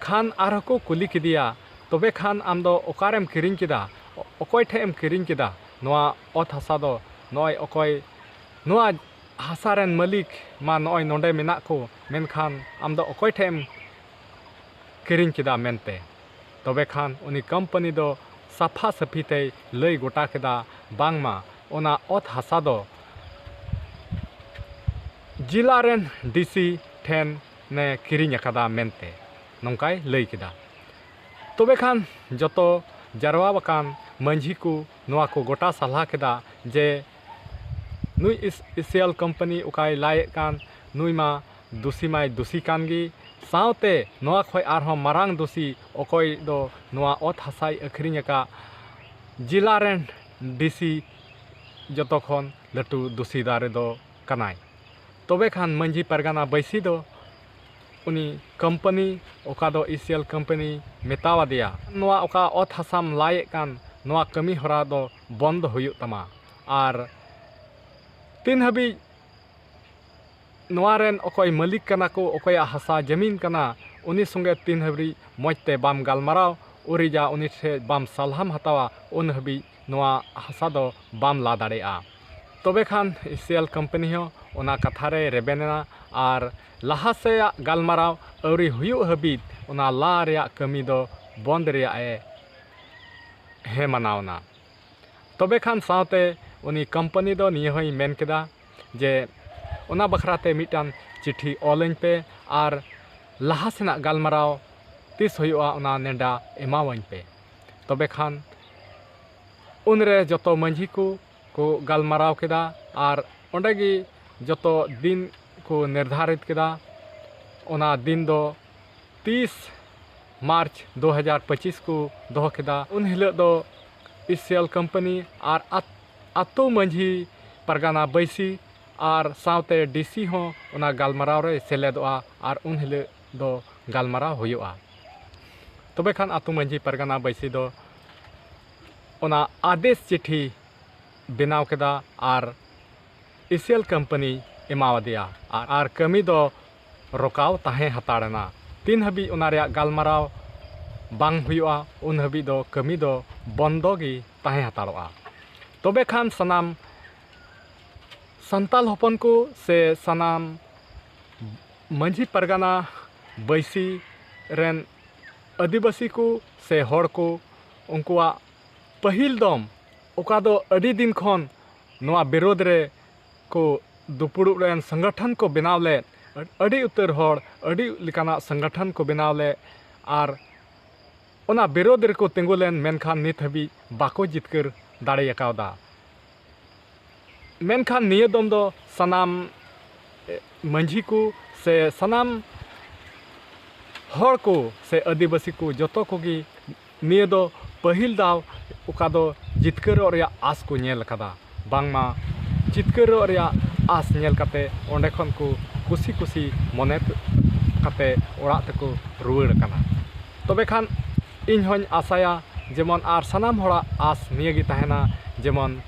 ᱠᱷᱟᱱ ᱟᱨᱦᱚᱸ ᱠᱚ ᱠᱩᱞᱤ ᱠᱮᱫᱮᱭᱟ, "ᱛᱚᱵᱮ ᱠᱷᱟᱱ ᱟᱢ ᱫᱚ ᱚᱠᱟᱨᱮᱢ ᱠᱤᱨᱤᱧ ᱠᱮᱫᱟ? ᱚ-, ᱚᱠᱚᱭ ᱴᱷᱮᱱ ᱮᱢ ᱠᱤᱨᱤᱧ ᱠᱮᱫᱟ ᱱᱚᱣᱟ ᱚᱛ ᱦᱟᱥᱟ ᱫᱚ? ᱱᱚᱜᱼᱚᱭ ᱚᱠᱚᱭ ᱱᱚᱣᱟ ᱦᱟᱥᱟ ᱨᱮᱱ ᱢᱟᱹᱞᱤᱠ ᱢᱟ ᱱᱚᱜᱼᱚᱭ ᱱᱚᱰᱮ ᱢᱮᱱᱟᱜ ᱠᱚ, ᱢᱮᱱᱠᱷᱟᱱ ᱟᱢ ᱫᱚ ᱚᱠᱚᱭ ᱴᱷᱮᱱ ᱮᱢ ᱠᱤᱨᱤᱧ ᱠᱮᱫᱟ ᱢᱮᱱᱛᱮ᱾ ᱛᱚᱵᱮ ᱠᱷᱟᱱ ᱩᱱᱤ ᱠᱳᱢᱯᱟᱱᱤ ᱫᱚ ᱥᱟᱯᱷᱟ ᱥᱟᱹᱯᱷᱤ ᱛᱮᱭ ᱞᱟᱹᱭ ᱜᱚᱴᱟ ᱠᱮᱫᱟ, ᱵᱟᱝᱢᱟ ᱚᱱᱟ ᱚᱛ ᱦᱟᱥᱟ ᱫᱚ ᱡᱮᱞᱟ ᱨᱮᱱ ᱰᱤ ᱥᱤ ᱴᱷᱮᱱ ᱮ ᱠᱤᱨᱤᱧ ᱟᱠᱟᱫᱟ ᱢᱮᱱᱛᱮ, ᱱᱚᱝᱠᱟᱭ ᱞᱟᱹᱭ ᱠᱮᱫᱟ᱾ ᱛᱚᱵᱮ ᱠᱷᱟᱱ ᱡᱚᱛᱚ ᱡᱟᱨᱣᱟ ᱟᱠᱟᱱ ᱢᱟᱹᱡᱷᱤ ᱠᱚ ᱱᱚᱣᱟ ᱠᱚ ᱜᱚᱴᱟ ᱥᱟᱞᱦᱟ ᱠᱮᱫᱟ ᱡᱮ ᱱᱩᱭ ᱤᱥ-, ᱤᱥᱤᱭᱟᱞ ᱠᱳᱢᱯᱟᱱᱤ ᱚᱠᱟᱭ ᱞᱟᱭᱮᱫ ᱠᱟᱱ, ᱱᱩᱭ ᱢᱟ ᱫᱩᱥᱤ ᱢᱟᱭ ᱫᱩᱥᱤ ᱠᱟᱱ ᱜᱮ, ᱥᱟᱶᱛᱮ ᱱᱚᱣᱟ ᱠᱷᱚᱱ ᱟᱨᱦᱚᱸ ᱢᱟᱨᱟᱝ ᱫᱩᱥᱤ ᱚᱠᱚᱭ ᱫᱚ ᱱᱚᱣᱟ ᱚᱛ ᱦᱟᱥᱟᱭ ᱟᱹᱠᱷᱨᱤᱧ ᱟᱠᱟᱫ ᱡᱮᱞᱟ ᱨᱮᱱ ᱰᱤ ᱥᱤ ᱡᱚᱛᱚ ᱠᱷᱚᱱ ᱞᱟᱹᱴᱩ ᱫᱩᱥᱤ ᱫᱟᱨᱮ ᱫᱚ ᱠᱟᱱᱟᱭ᱾ ᱛᱚᱵᱮ ᱠᱷᱟᱱ ᱢᱟᱹᱡᱷᱤ ᱯᱟᱨᱜᱟᱱᱟ ᱵᱟᱹᱭᱥᱤ ᱫᱚ ᱩᱱᱤ ᱠᱳᱢᱯᱟᱱᱤ, ᱚᱠᱟ ᱫᱚ ᱤᱥᱤᱭᱟᱞ ᱠᱳᱢᱯᱟᱱᱤ, ᱢᱮᱛᱟᱣᱟᱫᱮᱭᱟ, ᱱᱚᱣᱟ ᱚᱠᱟ ᱚᱛ ᱦᱟᱥᱟᱢ ᱞᱟᱭᱮᱫ ᱠᱟᱱ, ᱱᱚᱣᱟ ᱠᱟᱹᱢᱤ ᱦᱚᱨᱟ ᱫᱚ ᱵᱚᱱᱫ ᱦᱩᱭᱩᱜ ᱛᱟᱢᱟ᱾ ᱟᱨ ᱛᱤᱱ ᱦᱟᱹᱵᱤᱡ ᱱᱚᱣᱟ ᱨᱮᱱ ᱚᱠᱚᱭ ᱢᱟᱹᱞᱤᱠ ᱠᱟᱱᱟ ᱠᱚ, ᱚᱠᱚᱭᱟᱜ ᱦᱟᱥᱟ ᱡᱟᱹᱢᱤᱱ ᱠᱟᱱᱟ, ᱩᱱᱤ ᱥᱚᱸᱜᱮ ᱛᱤᱱ ᱦᱟᱹᱵᱤᱡ ᱢᱚᱡᱽ ᱛᱮ ᱵᱟᱢ ᱜᱟᱞᱢᱟᱨᱟᱣ ᱩᱨᱤᱡᱟ, ᱩᱱᱤ ᱴᱷᱮᱱ ᱵᱟᱢ ᱥᱟᱞᱦᱟᱢ ᱦᱟᱛᱟᱣᱟ, ᱩᱱ ᱦᱟᱹᱵᱤᱡ ᱱᱚᱣᱟ ᱦᱟᱥᱟ ᱫᱚ ᱵᱟᱢ ᱞᱟ ᱫᱟᱲᱮᱭᱟᱜᱼᱟ᱾ ᱛᱚᱵᱮ ᱠᱷᱟᱱ ᱤᱥᱤᱭᱟᱞ ᱠᱳᱢᱯᱟᱱᱤ ᱦᱚᱸ ᱚᱱᱟ ᱠᱟᱛᱷᱟ ᱨᱮᱭ ᱨᱮᱵᱮᱱ ᱮᱱᱟ ᱟᱨ ᱞᱟᱦᱟ ᱥᱮᱭᱟᱜ ᱜᱟᱞᱢᱟᱨᱟᱣ ᱟᱹᱣᱨᱤ ᱦᱩᱭᱩᱜ ᱦᱟᱹᱵᱤᱡ ᱚᱱᱟ ᱞᱟ ᱨᱮᱭᱟᱜ ᱠᱟᱹᱢᱤ ᱫᱚ ᱵᱚᱱᱫ ᱨᱮᱭᱟᱜ ᱮ ᱦᱮᱸ ᱢᱟᱱᱟᱣ ᱮᱱᱟ᱾ ᱛᱚᱵᱮ ᱠᱷᱟᱱ ᱥᱟᱶᱛᱮ ᱩᱱᱤ ᱠᱳᱢᱯᱟᱱᱤ ᱫᱚ ᱱᱤᱭᱟᱹ ᱦᱚᱸᱭ ᱢᱮᱱ ᱠᱮᱫᱟ ᱡᱮ ᱚᱱᱟ ᱵᱟᱠᱷᱨᱟ ᱛᱮ ᱢᱤᱫᱴᱟᱝ ᱪᱤᱴᱷᱤ ᱚᱞᱟᱹᱧ ᱯᱮ ᱟᱨ ᱞᱟᱦᱟ ᱥᱮᱱᱟᱜ ᱜᱟᱞᱢᱟᱨᱟᱣ ᱛᱤᱥ ᱦᱩᱭᱩᱜᱼᱟ ᱚᱱᱟ ᱱᱮᱰᱟ ᱮᱢᱟᱣᱟᱹᱧ ᱯᱮ᱾ ᱛᱚᱵᱮ ᱠᱷᱟᱱ ᱩᱱᱨᱮ ᱡᱚᱛᱚ ᱢᱟᱹᱡᱷᱤ ᱠᱚ ᱠᱚ ᱜᱟᱞᱢᱟᱨᱟᱣ ᱠᱮᱫᱟ ᱟᱨ ᱚᱸᱰᱮ ᱜᱮ ᱡᱚᱛᱚ ᱫᱤᱱ ᱠᱚ ᱱᱤᱨᱫᱷᱟᱨᱤᱛ ᱠᱮᱫᱟ᱾ ᱚᱱᱟ ᱫᱤᱱ ᱫᱚ ᱛᱤᱥ ᱢᱟᱨᱪ ᱫᱩ ᱦᱟᱡᱟᱨ ᱯᱚᱸᱪᱤᱥ ᱠᱚ ᱫᱚᱦᱚ ᱠᱮᱫᱟ᱾ ᱩᱱ ᱦᱤᱞᱳᱜ ᱫᱚ ᱤᱥᱤᱭᱟᱞ ᱠᱳᱢᱯᱟᱱᱤ ᱟᱨ ᱟᱛ-, ᱟᱛᱳ ᱢᱟᱹᱡᱷᱤ ᱯᱟᱨᱜᱟᱱᱟ ᱵᱟᱹᱭᱥᱤ ᱟᱨ ᱥᱟᱶᱛᱮ ᱰᱤ ᱥᱤ ᱦᱚᱸ ᱚᱱᱟ ᱜᱟᱞᱢᱟᱨᱟᱣ ᱨᱮᱭ ᱥᱮᱞᱮᱫᱚᱜᱼᱟ ᱟᱨ ᱩᱱ ᱦᱤᱞᱳᱜ ᱫᱚ ᱜᱟᱞᱢᱟᱨᱟᱣ ᱦᱩᱭᱩᱜᱼᱟ᱾ ᱛᱚᱵᱮ ᱠᱷᱟᱱ ᱟᱛᱳ ᱢᱟᱹᱡᱷᱤ ᱯᱟᱨᱜᱟᱱᱟ ᱵᱟᱹᱭᱥᱤ ᱫᱚ ᱚᱱᱟ ᱟᱫᱮᱥ ᱪᱤᱴᱷᱤ ᱵᱮᱱᱟᱣ ᱠᱮᱫᱟ ᱟᱨ ᱤᱥᱤᱭᱟᱞ ᱠᱳᱢᱯᱟᱱᱤ ᱮᱢᱟᱣᱟᱫᱮᱭᱟ ᱟᱨ, ᱟᱨ ᱠᱟᱹᱢᱤ ᱫᱚ ᱨᱚᱠᱟᱣ ᱛᱟᱦᱮᱸ ᱦᱟᱛᱟᱲ ᱮᱱᱟ᱾ ᱛᱤᱱ ᱦᱟᱹᱵᱤᱡ ᱚᱱᱟ ᱨᱮᱭᱟᱜ ᱜᱟᱞᱢᱟᱨᱟᱣ ᱵᱟᱝ ᱦᱩᱭᱩᱜᱼᱟ, ᱩᱱ ᱦᱟᱹᱵᱤᱡ ᱫᱚ ᱠᱟᱹᱢᱤ ᱫᱚ ᱵᱚᱱᱫᱚ ᱜᱮ ᱛᱟᱦᱮᱸ ᱦᱟᱛᱟᱲᱚᱜᱼᱟ᱾ ᱛᱚᱵᱮ ᱠᱷᱟᱱ ᱥᱟᱱᱟᱢ ᱥᱟᱱᱛᱟᱞ ᱦᱚᱯᱚᱱ ᱠᱚ ᱥᱮ ᱥᱟᱱᱟᱢ ᱢᱟᱹᱡᱷᱤ ᱯᱟᱨᱜᱟᱱᱟ ᱵᱟᱹᱭᱥᱤ ᱨᱮᱱ ᱟᱹᱫᱤᱵᱟᱹᱥᱤ ᱠᱚ ᱥᱮ ᱦᱚᱲ ᱠᱚ, ᱩᱱᱠᱩᱣᱟᱜ ᱯᱟᱹᱦᱤᱞ ᱫᱚᱢ, ᱚᱠᱟ ᱫᱚ ᱟᱹᱰᱤ ᱫᱤᱱ ᱠᱷᱚᱱ ᱱᱚᱣᱟ ᱵᱤᱨᱳᱫᱷ ᱨᱮ ᱠᱚ ᱫᱩᱯᱩᱲᱩᱵ ᱞᱮᱱ, ᱥᱚᱝᱜᱚᱴᱷᱚᱱ ᱠᱚ ᱵᱮᱱᱟᱣ ᱞᱮᱫ, ᱟᱹᱰᱤ ᱩᱛᱟᱹᱨ ᱦᱚᱲ ᱟᱹᱰᱤ ᱞᱮᱠᱟᱱᱟᱜ ᱥᱚᱝᱜᱚᱴᱷᱚᱱ ᱠᱚ ᱵᱮᱱᱟᱣ ᱞᱮᱫ, ᱟᱨ ᱚᱱᱟ ᱵᱤᱨᱳᱫᱷ ᱨᱮᱠᱚ ᱛᱤᱸᱜᱩ ᱞᱮᱱ, ᱢᱮᱱᱠᱷᱟᱱ ᱱᱤᱛ ᱦᱟᱹᱵᱤᱡ ᱵᱟᱠᱚ ᱡᱤᱛᱠᱟᱹᱨ ᱫᱟᱲᱮ ᱟᱠᱟᱣᱫᱟ᱾ ᱢᱮᱱᱠᱷᱟᱱ ᱱᱤᱭᱟᱹ ᱫᱚᱢ ᱫᱚ ᱥᱟᱱᱟᱢ, ᱮ, ᱢᱟᱹᱡᱷᱤ ᱠᱚ ᱥᱮ ᱥᱟᱱᱟᱢ ᱦᱚᱲ ᱠᱚ ᱥᱮ ᱟᱹᱫᱤᱵᱟᱹᱥᱤ ᱠᱚ ᱡᱚᱛᱚ ᱠᱚᱜᱮ ᱱᱤᱭᱟᱹ ᱫᱚ ᱯᱟᱹᱦᱤᱞ ᱫᱷᱟᱣ ᱚᱠᱟ ᱫᱚ ᱡᱤᱛᱠᱟᱹᱨᱚᱜ ᱨᱮᱭᱟᱜ ᱟᱸᱥ ᱠᱚ ᱧᱮᱞ ᱟᱠᱟᱫᱟ᱾ ᱵᱟᱝᱢᱟ ᱡᱤᱛᱠᱟᱹᱨᱚᱜ ᱨᱮᱭᱟᱜ ᱟᱸᱥ ᱧᱮᱞ ᱠᱟᱛᱮ ᱚᱸᱰᱮ ᱠᱷᱚᱱ ᱠᱚ ᱠᱩᱥᱤ ᱠᱩᱥᱤ ᱢᱚᱱᱮ ᱠᱟᱛᱮ ᱚᱲᱟᱜ ᱛᱮᱠᱚ ᱨᱩᱣᱟᱹᱲ ᱟᱠᱟᱱᱟ᱾ ᱛᱚᱵᱮ ᱠᱷᱟᱱ ᱤᱧ ᱦᱚᱧ ᱟᱥᱟᱭᱟ ᱡᱮᱢᱚᱱ ᱟᱨ ᱥᱟᱱᱟᱢ ᱦᱚᱲᱟᱜ ᱟᱸᱥ ᱱᱤᱭᱟᱹ ᱜᱮ ᱛᱟᱦᱮᱱᱟ, ᱡᱮᱢᱚᱱ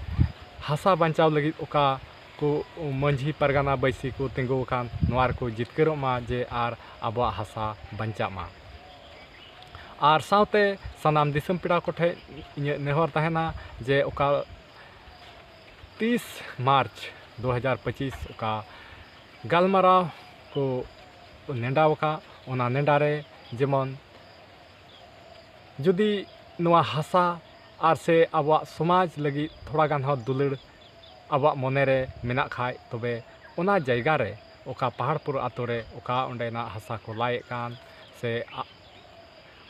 ᱦᱟᱥᱟ ᱵᱟᱧᱪᱟᱣ ᱞᱟᱹᱜᱤᱫ ᱚᱠᱟ ᱠᱚ ᱢᱟᱹᱡᱷᱤ ᱯᱟᱨᱜᱟᱱᱟ ᱵᱟᱹᱭᱥᱤ ᱠᱚ ᱛᱤᱸᱜᱩ ᱟᱠᱟᱱ, ᱱᱚᱣᱟ ᱨᱮᱠᱚ ᱡᱤᱛᱠᱟᱹᱨᱚᱜ ᱢᱟ ᱡᱮ ᱟᱨ ᱟᱵᱚᱣᱟᱜ ᱦᱟᱥᱟ ᱵᱟᱧᱪᱟᱜ ᱢᱟ᱾ ᱟᱨ ᱥᱟᱶᱛᱮ ᱥᱟᱱᱟᱢ ᱫᱤᱥᱚᱢ ᱯᱮᱲᱟ ᱠᱚᱴᱷᱮᱱ ᱤᱧᱟᱹᱜ ᱱᱮᱦᱚᱨ ᱛᱟᱦᱮᱱᱟ ᱡᱮ ᱚᱠᱟ ᱛᱤᱥ ᱢᱟᱨᱪ ᱫᱩ ᱦᱟᱡᱟᱨ ᱯᱚᱸᱪᱤᱥ ᱚᱠᱟ ᱜᱟᱞᱢᱟᱨᱟᱣ ᱠᱚ ᱱᱮᱰᱟᱣ ᱟᱠᱟᱫ, ᱚᱱᱟ ᱱᱮᱰᱟ ᱨᱮ ᱡᱮᱢᱚᱱ ᱡᱩᱫᱤ ᱱᱚᱣᱟ ᱦᱟᱥᱟ ᱟᱨ ᱥᱮ ᱟᱵᱚᱣᱟᱜ ᱥᱚᱢᱟᱡᱽ ᱞᱟᱹᱜᱤᱫ ᱛᱷᱚᱲᱟ ᱜᱟᱱ ᱦᱚᱸ ᱫᱩᱞᱟᱹᱲ ᱟᱵᱚᱣᱟᱜ ᱢᱚᱱᱮ ᱨᱮ ᱢᱮᱱᱟᱜ ᱠᱷᱟᱡ, ᱛᱚᱵᱮ ᱚᱱᱟ ᱡᱟᱭᱜᱟ ᱨᱮ ᱚᱠᱟ ᱯᱟᱦᱟᱲᱯᱩᱨ ᱟᱛᱳ ᱨᱮ ᱚᱠᱟ ᱚᱸᱰᱮᱱᱟᱜ ᱦᱟᱥᱟ ᱠᱚ ᱞᱟᱭᱮᱫ ᱠᱟᱱ ᱥᱮ ᱟ-,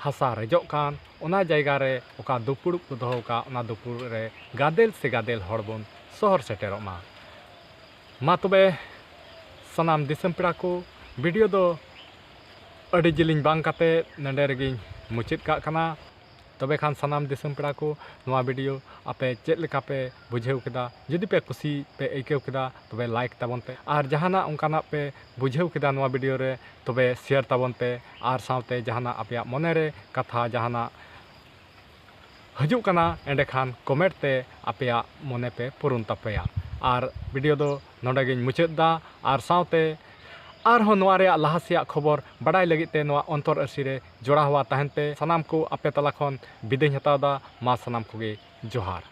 ᱦᱟᱥᱟ ᱨᱮᱡᱚᱜ ᱠᱟᱱ, ᱚᱱᱟ ᱡᱟᱭᱜᱟ ᱨᱮ ᱚᱠᱟ ᱫᱩᱯᱩᱲᱩᱵ ᱠᱚ ᱫᱚᱦᱚ ᱟᱠᱟᱫ, ᱚᱱᱟ ᱫᱩᱯᱩᱲᱩᱵ ᱨᱮ ᱜᱟᱫᱮᱞ ᱥᱮ ᱜᱟᱫᱮᱞ ᱦᱚᱲ ᱵᱚᱱ ᱥᱚᱦᱚᱨ ᱥᱮᱴᱮᱨᱚᱜ ᱢᱟ᱾ ᱢᱟ ᱛᱚᱵᱮ ᱥᱟᱱᱟᱢ ᱫᱤᱥᱚᱢ ᱯᱮᱲᱟ ᱠᱚ, ᱵᱷᱤᱰᱤᱭᱳ ᱫᱚ ᱟᱹᱰᱤ ᱡᱤᱞᱤᱧ ᱵᱟᱝ ᱠᱟᱛᱮ ᱱᱚᱰᱮ ᱨᱮᱜᱮᱧ ᱢᱩᱪᱟᱹᱫ ᱠᱟᱜ ᱠᱟᱱᱟ᱾ ᱛᱚᱵᱮ ᱠᱷᱟᱱ ᱥᱟᱱᱟᱢ ᱫᱤᱥᱚᱢ ᱯᱮᱲᱟ ᱠᱚ, ᱱᱚᱣᱟ ᱵᱷᱤᱰᱤᱭᱳ ᱟᱯᱮ ᱪᱮᱫ ᱞᱮᱠᱟ ᱯᱮ ᱵᱩᱡᱷᱟᱹᱣ ᱠᱮᱫᱟ? ᱡᱩᱫᱤ ᱯᱮ ᱠᱩᱥᱤ ᱯᱮ ᱟᱹᱭᱠᱟᱹᱣ ᱠᱮᱫᱟ, ᱛᱚᱵᱮ ᱞᱟᱭᱤᱠ ᱛᱟᱵᱚᱱ ᱯᱮ᱾ ᱟᱨ ᱡᱟᱦᱟᱱᱟᱜ ᱚᱱᱠᱟᱱᱟᱜ ᱯᱮ ᱵᱩᱡᱷᱟᱹᱣ ᱠᱮᱫᱟ ᱱᱚᱣᱟ ᱵᱷᱤᱰᱤᱭᱳ ᱨᱮ, ᱛᱚᱵᱮ ᱥᱮᱭᱟᱨ ᱛᱟᱵᱚᱱ ᱯᱮ᱾ ᱟᱨ ᱥᱟᱶᱛᱮ ᱡᱟᱦᱟᱱᱟᱜ ᱟᱯᱮᱭᱟᱜ ᱢᱚᱱᱮ ᱨᱮ ᱠᱟᱛᱷᱟ ᱡᱟᱦᱟᱱᱟᱜ ᱦᱤᱡᱩᱜ ᱠᱟᱱᱟ, ᱮᱸᱰᱮᱠᱷᱟᱱ ᱠᱚᱢᱮᱱᱴ ᱛᱮ ᱟᱯᱮᱭᱟᱜ ᱢᱚᱱᱮ ᱯᱮ ᱯᱩᱨᱩᱱ ᱛᱟᱯᱮᱭᱟ᱾ ᱟᱨ ᱵᱷᱤᱰᱤᱭᱳ ᱫᱚ ᱱᱚᱰᱮ ᱜᱤᱧ ᱢᱩᱪᱟᱹᱫ ᱮᱫᱟ᱾ ᱟᱨ ᱥᱟᱶᱛᱮ ᱟᱨᱦᱚᱸ ᱱᱚᱣᱟ ᱨᱮᱭᱟᱜ ᱞᱟᱦᱟ ᱥᱮᱭᱟᱜ ᱠᱷᱚᱵᱚᱨ ᱵᱟᱰᱟᱭ ᱞᱟᱹᱜᱤᱫ ᱛᱮ ᱱᱚᱣᱟ ᱚᱱᱛᱚᱨ ᱟᱹᱨᱥᱤ ᱨᱮ ᱡᱚᱲᱟᱣᱟ ᱛᱟᱦᱮᱱ ᱯᱮ᱾ ᱥᱟᱱᱟᱢ ᱠᱚ ᱟᱯᱮ ᱛᱟᱞᱟ ᱠᱷᱚᱱ ᱵᱤᱫᱟᱹᱧ ᱦᱟᱛᱟᱣ ᱮᱫᱟ᱾ ᱢᱟ ᱥᱟᱱᱟᱢ ᱠᱚᱜᱮ ᱡᱚᱦᱟᱨ᱾